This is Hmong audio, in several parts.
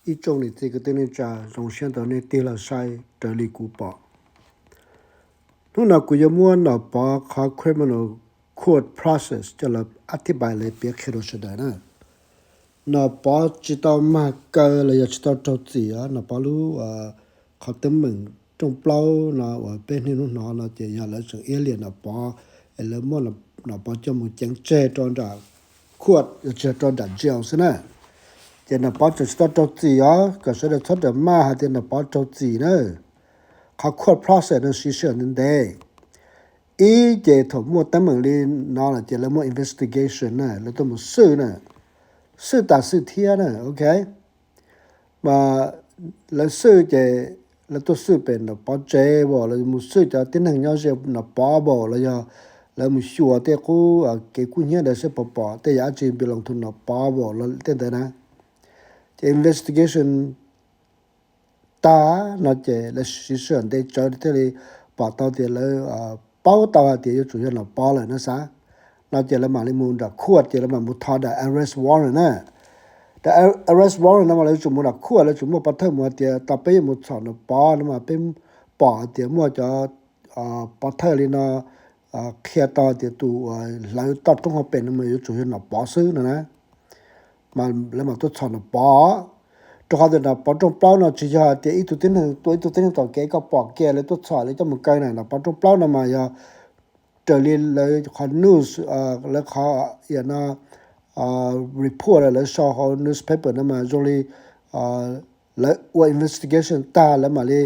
Ib tsoom niam txiv kwv tij neej tsa, zoo siab ntau nej tig los saib raws li kuv pom. Hnub no kuv yuav muab Nom Pov qhov criminal court process coj los a thib pais li piav qhia rau sawv daws na. Nom Pov tsis tau mag kaw los yog tsis tau raug txim os, Nom Pov lub qhov teeb meem rooj plaub no uas peb niaj hnub hnov no ces yog lawv tseem iab liam Nom Pov, es lawv muab Nom Pov coj mus ceev tseg rau nram court, yog tsis yog rau nram jail xwb na. Ces Nom Pov tseem tsis tau raug txim os, kom sawv daws txhob rawm maj hais tias Nom Pov raug txim na. Qhov court process no siv sij hawm ntev ntev. Ib ces thaum muaj teeb meem li no lawm ces lawv muaj investigation na, lawv tuaj mus xwj na, xwj tas xwj thiab na, ok. Mas lawv xwj ces lawv tuaj xwj pem Nom Pov tsev as, lawv mus xwj cov tib neeg nyob ze Nom Pov as, los yog lawv mus xyuas tej qub kev kub hnyiab ntawd seb puas pom tej yam dab tsi npis loos rau Nom Pov as, tej ntawd na. Ces investigation tag no ces lawv siv sij hawm ntev tsawv thiaj li pom tau tias lawv paub tau hais tias yuav tsum yog Nom Pov lawm no xav. No ces lawv mam li mus nram court ces lawv mam mus thov daim arrest warrant na. Daim arrest warrant no mas lawv yuav tsum mus nram court, lawv tsum muaj pov thawj mus hais tias tau peb yuav mus txhom Nom Pov no mas peb pom hais tias muaj cov pov thawj li no qhia tau tias tus uas hlawv toj roob hauv pes no mas yuav tsum yog Nom Pov xwb no na. Mas lawv mam tuaj txhom Nom Pov, rau qhov tias Nom Pov rooj plaub no tsis yog tias ib tug tib neeg tua ib tug tib neeg tom kev koj pom kiag lawv tuaj txhom lawv coj mus kaw na. Nom Pov rooj plaub no mas yog raws li lawv qhov news, lawv qhov no report lawv sau hauv newspaper no mas zoo li lawv ua investigation tag lawv mam li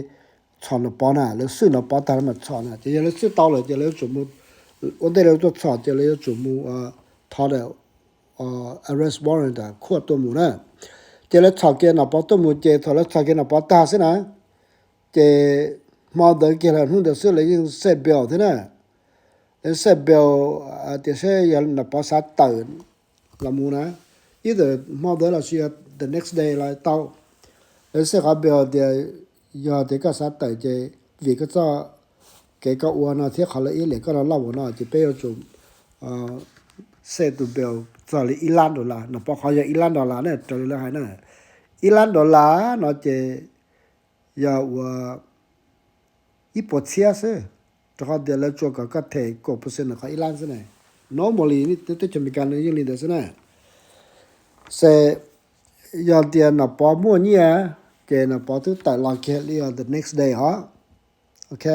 txhom Nom Pov na, lawv xwj Nom Pov tag lawv mam txhom na. Ces yog lawv xwj tau lawm ces lawv yuav tsum mus, ua ntej lawv tuaj txhom ces lawv yuav tsum mus thov daim arrest warrant nram court tuaj mus na. Ces lawv txhom kiag Nom Pov tuaj mus ces thaum lawv txhom kiag Nom Pov tag xwb na, ces hmo ntawd kiag los hnub ntawd xwb lawv yeej set bail thiab na. Lawv set bail tias seb yog Nom Pov xav tawm los mus na, ib txwm hmo ntawd los sis yog the next day los tau. Lawv set qhov bail tias yog tias koj xav tawm ces vim koj txoj kev koj ua no thiab qhov lawv iab liam koj no loj npaum no ces peb yuav tsum set tus bail txog li ib lab dollar. Nom Pov qhov yog ib lab dollar na, raws li lawv hais na. Ib lab dollar no ces yog ua ib puas txhiab xwb, rau qhov tias lawv tsuas kom koj them kaum percent qhov ib lab xwb na. Normally teb chaws Amelikas no yeej li ntawd xwb na. Ces yog tias Nom Pov muaj nyiaj ces Nom Pov twb tawm los kiag li the next day os. Ok,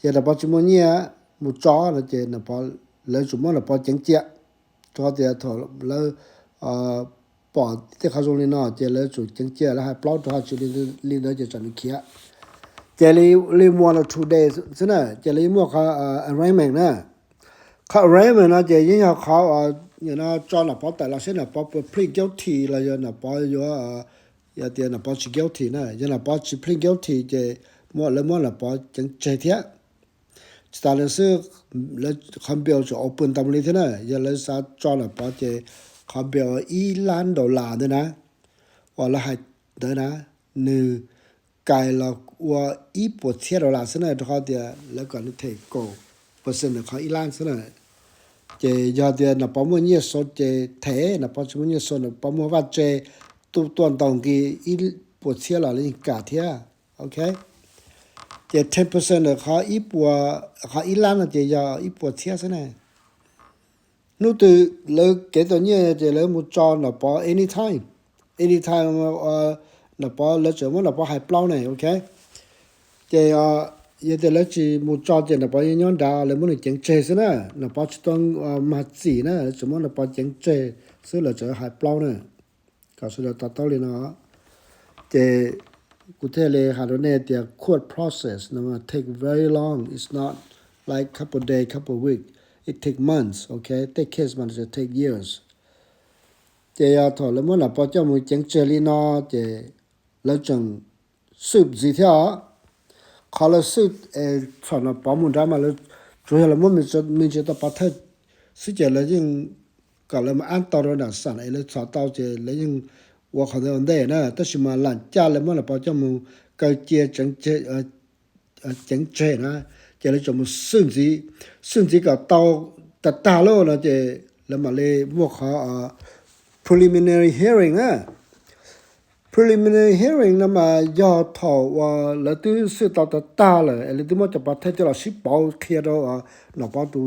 yog Nom Pov tsis muaj nyiaj mus tso no ces lawv tsum muab Nom Pov ceev cia, rau qhov tias thaum lawv pom tej qhov zoo li no ces lawv tsum ceev cia, lawv hais plaub rau hais tsis li ntawd ces tsam nws khiav. Ces li muaj no two days xwb na, ces li muaj qhov arraignment na. Qhov arraignment no ces yeej yog qhov no tso Nom Pov tawm los seb Nom Pov puas plead guilty los yog Nom Pov yuav, yog tias Nom Pov tsis guilty na. Yog Nom Pov tsis plead guilty ces muab, lawv muab Nom Pov ceev tseg thiab. Tsis tas li xwb, lawv qhov bail tsum open tau li thiab na. Yog lawv xav tso Nom Pov ces qhov bail ib lab dollar ntawd na, uas lawv hais ntawd na, nws kais los ua ib puas txhiab dollar xwb na, rau qhov tias lawv kom nws them kaum percent ntawm qhov ib lab xwb na. Ces yog tias Nom Pov muaj nyiaj xo ces them, Nom Pov tsis muaj nyiaj xo, Nom Pov muaj vaj tse, tuaj tuaj ntaus nqi ib puas txhiab los lawv yeej kam thiab. Ok, ces ten percent ntawm qhov ib puas, qhov ib lab no ces yog ib puas txhiab xwb na. Hnub twg lawv kev tau nyiaj ces lawv mus tso Nom Pov anytime, anytime. Nom Pov lawv tseem muab Nom Pov hais plaub ne, ok. Ces yog tias lawv tsis mus tso ces Nom Pov yeej nyob nrad, lawv muab nws ceev tseg xwb na. Nom Pov tsis tau mag txim na, lawv tseem muab Nom Pov ceev tseg xwb, lawv tseem hais plaub na. Kom sawv daws to taub li no. Ces kuv thiaj li hais rau nej tias court process no take very long, it's not like couple day, couple week, it take months, ok, tej case mas take years. Ces yog thaum lawv muab Nom Pov coj mus ceev tseg li no ces lawv tseem xwj ntxiv thiab os. Qhov lawv xwj txhom Nom Pov mus nrad mas lawv tsuas yog lawv muab me ntsis tau pov thawj xwb ces lawv yeej kom lawv mus ab tau rau nram xam es lawv txhom tau ces lawv yeej ua qhov ntawd ua ntej na. Tab sis mas lam caj lawv muab Nom Pov coj mus kaw cia ceev tseg na, ces lawv tseem mus xwj ntxiv, xwj ntxiv kom tau tag tag lawm no ces lawv mam li muaj qhov preliminary hearing na. Preliminary hearing no mas yog thaum uas lawv twb xwb tau tag tag lawm es lawv twb muab cov pov thawj coj los sib pauv qhia rau Nom Pov tus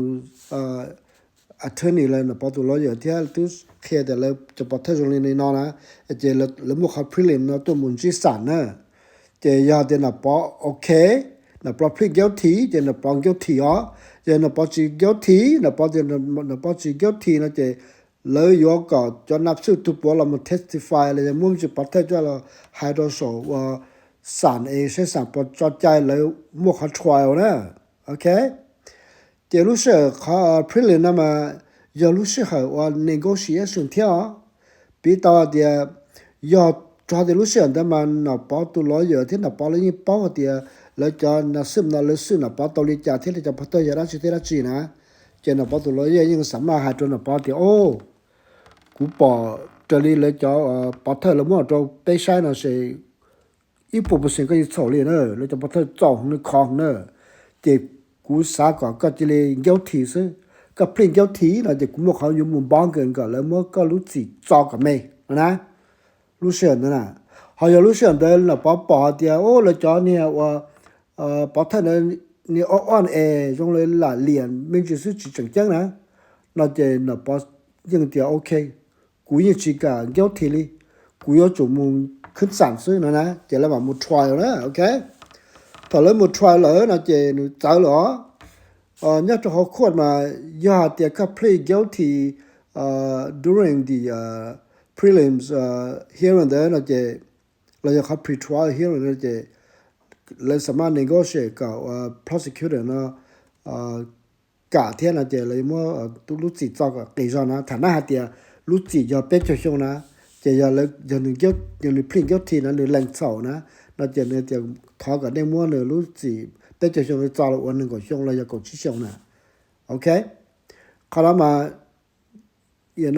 attorney los Nom Pov tus lawyer thiab twb qhia tias lawv cov pov thawj zoo li no na, ces lawv muaj qhov prelim no tuaj mus ntsib xam na. Ces yog tias Nom Pov ok, Nom Pov plead guilty ces Nom Pov guilty os. Yog Nom Pov tsis guilty, Nom Pov tias Nom Pov tsis guilty no ces lawv yuav kom cov nab xwj tug puav los mus testify los yog muab cov pov thawj coj los hais rau saum uas xam es saib xam puas tso cai lawv muaj qhov trial na. Ok, ces lub sij hawm qhov prelim no mas yog lub sij hawm uas negotiation thiab os. Piv tau hais tias yog rau tias lub sij hawm ntawd mas Nom Pov tus lawyer thiab Nom Pov lawv yeej paub hais tias lawv cov nab xwj no lawv xwj Nom Pov tau li cas thiab lawv cov pov thawj yog dab tsi thiab dab tsi na, ces Nom Pov tus lawyer yeej xam maj hais rau Nom Pov tias, o, kuv pom raws li lawv cov pov thawj lawv muab rau peb saib no ces ib puas percent koj yeej txhaum li na, lawv cov pov thawj txaus heev li, khov heev na. Ces kuv xav kom koj cia li guilty xwb, koj plead guilty no ces kuv muaj qhov yuav mus npov nkawd kom lawv muab koj lub txim txo kom me no na. Lub sij hawm ntawd na, ho yog lub sij hawm ntawd Nom Pov pom hais tias, o, lawv cov niag uas pov thawj ntawd niag o o e zoo li lam liam me ntsis xwb tsis tseem ceeb na, no ces Nom Pov yeej tias, ok, kuv yeej tsis kam guilty li, kuv yuav tsum mus khwb xam xwb no na, ces lawv mam mus trial na. Ok, thaum lawv mus trial lawm no ces nws txawv lawm os. Nyob rau hauv court mas yog hais tias koj plead guilty during the prelims hearing ntawd no ces, los yog qhov pre-trial hearing no ces lawv xam maj negotiate kom prosecutor no kam thiab no ces lawv muab lub txim txo kom qis zog na. Tham nab hais tias lub txim yog peb caug xyoo na, ces yog, yog nws plead guilty na, nws lees txhaum na, no ces nws tias thov kom nej muab nws lub txim peb caug xyoo txo los ua nees nkaum xyoo los yog kaum tsib xyoo na. Ok, qhov no mas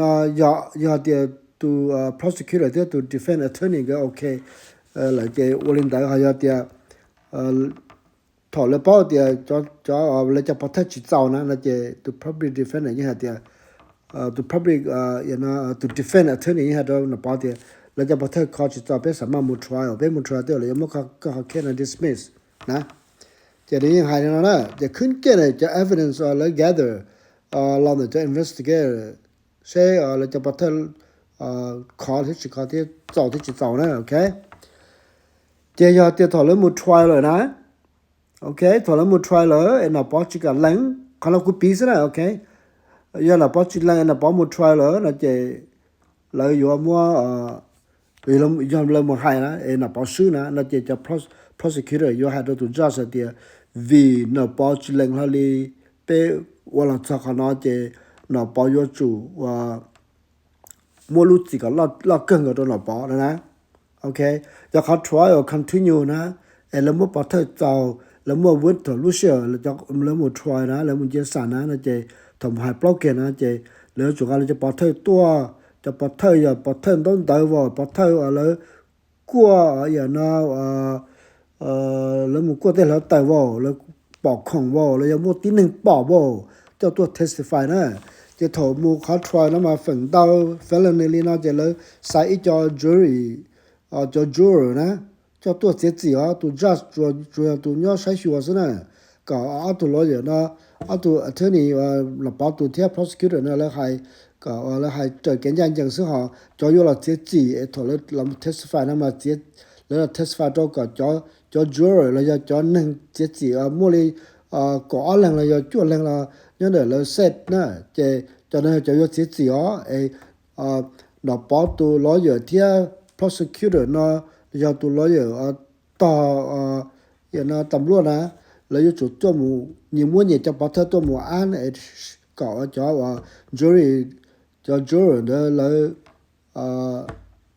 no yog tias tus prosecutor thiab tus defense attorney nkawd ok lawm ces ua li ntawd. Ho yog tias thaum lawv paub tias cov, lawv cov pov thawj tsis txaus na no ces tus public defender yeej hais tias, tus public, tus defense attorney yeej hais rau Nom Pov tias lawv cov pov thawj kho tsis txaus, peb xam maj mus trial, peb mus trial twb lawv yuav muab koj qhov case no dismiss na. Ces nws yeej hais li no na, ces khwb kiag cov evidence lawv gather los ntawm cov investigator seb lawv cov pov thawj khov thiab tsis khov thiab txaus thiab tsis txaus na. Ok, ces yog tias thaum lawv mus trial lawm na, ok, thaum lawv mus trial lawm es Nom Pov tsis kam lees, qhov no kuv piv xwb na. Ok, yog Nom Pov tsis lees es Nom Pov mus trial lawm no ces lawv yuav muab, yog lawv mus hais na es Nom Pov swb na no ces cov prosecutor yuav hais rau tus judge hais tias vim Nom Pov tsis lees hlo li, peb ua los txog qhov no ces Nom Pov yuav tsum muab lub txim kom loj kawg nkaus rau Nom Pov no na. Ok, yog qhov trial continue na, es lawv muab pov thawj txaus, lawv muaj witness lub sij hawm lawv mus trial na, lawv mus nce xam na no ces thaum mus hais plaub kiag na ces lawv yuav tsum nqa lawv cov pov thawj tuaj, cov pov thawj yog pov thawj ntaub ntawv vauj, pov thawj lawv kuaj yam no, lawv mus kuaj tej hlawv taws vauj, lawv pom khoom vauj, lawv yog muaj tib neeg pom vauj coj tuaj testify na. Ces thaum mus qhov trial no mas feem ntau felony li no ces lawv xa ib co jury, cov juror na, coj tuaj txiav txim os. Tus judge tsuas yog tus nyob saib xyuas xwb na, kom ob tug lawyer no, ob tug attorney, Nom Pov tus thiab prosecutor no lawv hais, kom lawv hais raws kev ncaj ncees xwb, ho cov yuav los txiav txim es thaum lawv los testify no mas lawv los testify rau kom cov juror los yog cov neeg txiav txim muaj li kaum ob leeg los yog cuaj leeg los nyob ntawm lawv set na, ces cov no yog cov yuav txiav txim os. Es Nom Pov tus lawyer thiab prosecutor no yog tus lawyer tog, yam no tas luaj na, lawv yuav tsum tuaj mus nyias muab nyias cov pov thawj tuaj mus ab kom cov jury, cov juror ntawd lawv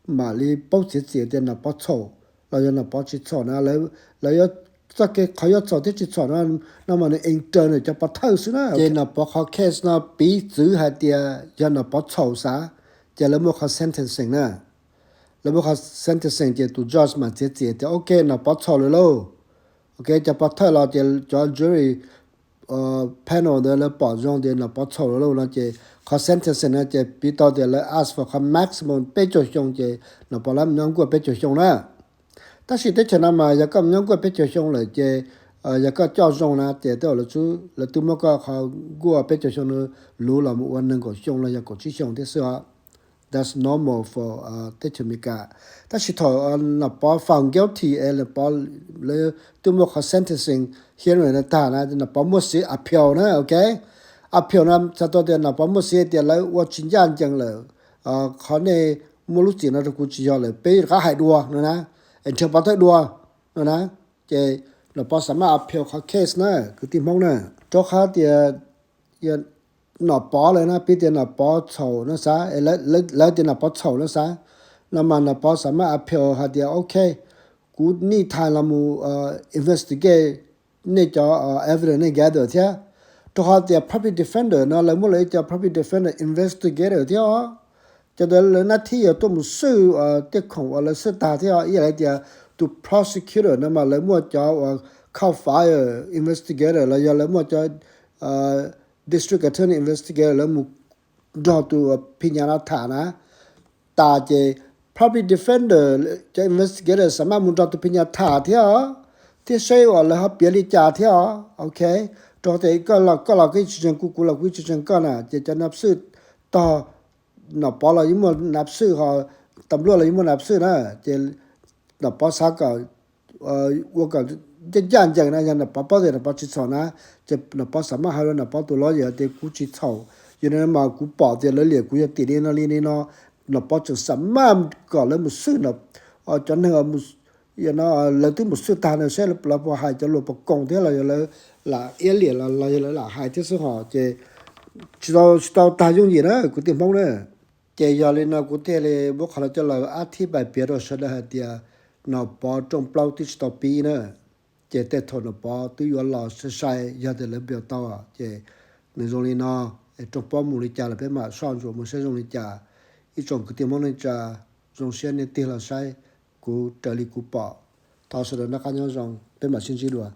mam li paub txiav txim tias Nom Pov txhaum los yog Nom Pov tsis txhaum na. Lawv yuav, txoj kev qhov yuav txhaum thiab tsis txhaum no, no mas nws enter nws cov pov thawj xwb na. Ces Nom Pov qhov case no piv txwv hais tias yog Nom Pov txhaum xav, ces lawv muaj qhov sentencing na. Lawv muaj qhov sentencing ces tus judge mam txiav txim tias ok, Nom Pov txhaum lawm lauj. Ok, cov pov thawj los ces cov jury panel ntawd lawv pom zoo tias Nom Pov txhaum lawm no ces qhov sentencing no ces piv tau tias lawv ask for qhov maximum peb caug xyoo ces Nom Pov lawv nyob nkuaj peb caug xyoo na. Tab sis teb chaws no mas yog koj nyob nkuaj peb caug xyoo lawm ces yog koj coj zoo na ces tej zaum lawv twb muab koj qhov nkuaj peb caug xyoo no luv los mus ua nees nkaum xyoo los yog kaum tsib xyoo thiab xwb os. That's normal for teb chaws Amelikas. Tab sis thaum Nom Pov found guilty es Nom Pov lawv twb muaj qhov sentencing hearing no tag na, Nom Pov muaj siv appeal na, ok. Appeal no txhais tau tias Nom Pov muaj siv tias lawv ua tsis ncaj ncees lawm, qhov nej muaj lub txim no rau kuv tsis yog lawm, peb rov qab hais dua no na, es nrhiav pov thawj dua no na. Ces Nom Pov xav maj appeal qhov case na kwv tij Hmoob na, rau qhov tias Nom Pov lawv na, piv tias Nom Pov txhaum no xav, lawv tias Nom Pov txhaum no xav, no mas Nom Pov xav maj appeal hais tias ok, kuv need time los mus investigate nej cov evidence nej gather thiab. Rau qhov tias public defender no lawv muaj lawv ib co public defender investigator thiab os. Cov ntawd lawv nab thib yog tuaj mus xwj tej khoom uas lawv xwj tag thiab os. Ib yam li tias tus prosecutor no mas lawv muaj cov uas CAL FIRE investigator los yog lawv muaj cov district attorney investigator lawv mus nrog tus phis nyas no tham na. Tas ces public defender cov investigator xav maj mus nrog tus phis nyas tham thiab os, thiab saib uas lawv ho piav li cas thiab os, ok. Rau qhov tias koj los koj tsis ntseeg kuv, kuv los kuv tsis ntseeg koj na, ces cov nab xwj tog Nom Pov los yeej muaj nab xwj ho, tas npluaj los yeej muaj nab xwj na, ces Nom Pov xav kom ua kom ncaj ncaj ncees na, yog Nom Pov paub tias Nom Pov tsis txhaum na, ces Nom Pov xav maj hais rau Nom Pov tus lawyer tias kuv tsis txhaum, yog li no mas kuv pom tias lawv liam kuv yog tim li no li no, Nom Pov tseem xav maj kom lawv mus xwj cov neeg lawv twb mus xwj tag no saib lawv puas hais cov lus puas koom thiab los yog lawv lam iab liam los yog lawv lam hais thiab xwb hos, ces tsis tau tag yooj yim na kwv tij Hmoob na. Ces yog li no kuv thiaj li muab qhov no coj los ab thib pais piav rau sawv daws hais tias Nom Pov rooj plaub twb tsis tau pib na. Ces tej thaum Nom Pov twb yuav los sai sai yog tias lawv npias tau, ces nws zoo li no, rooj plaub mus li cas los peb mam soj ntsuam mus saib zoo li cas. Ib tsoom kwv tij Hmoob neej tsa, zoo siab nej tig los saib kuv raws li kuv pom. Thov sawv daws noj qab nyob zoo, peb mam sib ntsib dua.